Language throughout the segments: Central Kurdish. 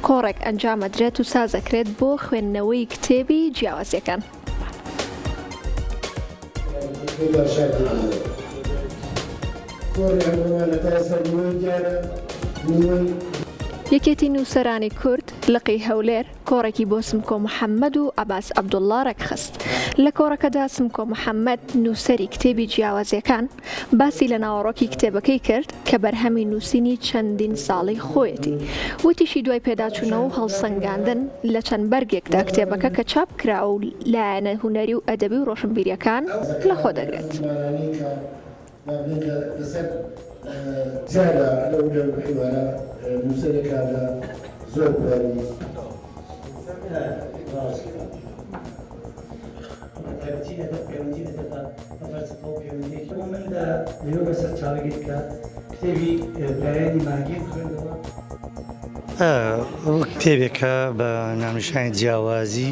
کۆڕێک ئەنجام ئەدرێت و ساز ئەکرێت بۆ خوێندنەوەی کتێبی جیاوازیەکان. یەکێتی نووسەرانی کورد لقی هەولێر کۆڕێکی بۆ سمکۆ محەمەد و عەباس عەبدوڵڵا ڕێکخست. لە کۆڕەکەدا سمکۆ محەمەد نووسەری کتێبی جیاوازیەکان باسی لە ناوەڕۆکی کتێبەکەی کرد کە بەرهەمی نووسینی چەندین ساڵەی خۆیەتی. وتیشی دوای پێداچوونەوە و هەڵسەنگاندن لە چەند بەرگێکدا کتێبەکە کە چاپ کراوە و لایەنە هونەری و ئەدەبی و ڕۆشنبیرییەکان لەخۆ دەگرێت. بە فەلسەفە و پەیوەندییەکی بۆ من لە لێوە بە سەرچاوەی کە کتێبی برایانی ماگیم خوێندەوە. ئەو کتێبێکە بە ناونیشانی جیاوازی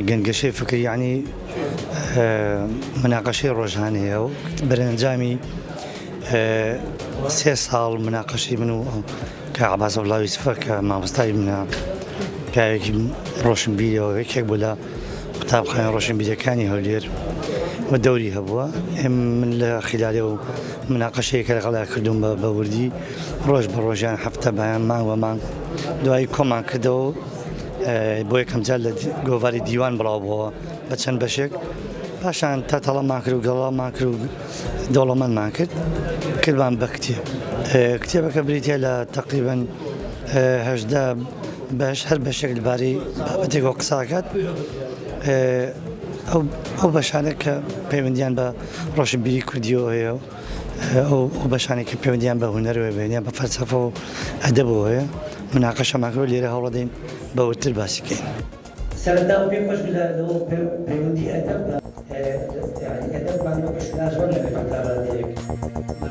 گەنگەشەی فکری یعنی مناقەشەی ڕۆژانەیە و بەرەنجامی سێ ساڵ مناقەشەی من و کە عەباس عەبدوڵا یوسفە کە مامۆستای منە پیاوێکی ڕۆشنبیرەوە یەکێک بوو لە قوتابخانە ڕۆشنبیرەکانی هەولێر و دەوری هەبووە من لە خلالی و مناقەشەیەکە لەگەڵیا کردوم بە بە وردی ڕۆژ بە ڕۆژیان هەفتە بەیان مانگ بە مانگ دوایی کۆمان کردەوە بۆ یەکەم جار لە گۆڤاری دیوان بڵاو بووەوە بە چەند بەشێک پاشان تا تەڵەمان کرد و گەڵامان کرد و دەوڵەمەندمان کرد کردمان بە کتێب کتێبەکە بریتە لە تقریبن 18 بەش هەر بەشێک لەبارەی بابەتێکەوە قساکات ئەو بەشانە کە پەیوەندیان بە ڕۆشنبیری کوردیەوە هەیە و ئەو بەشانێک کە پەیوەندیان بە هونەرەوە بێنیان بە فەلسەفە و ئەدەبەوە هەیە مناقەشەمان کرد لێرە هەوڵەدەین بە وردتر باسی کەین. سەرەتا و پێم خۆش بوو لە لەوە پەیوەندی ئەدەب بە یانی ئەدەبمان وەک شوناس وەرنەگرتووە تا ڕادەیەک.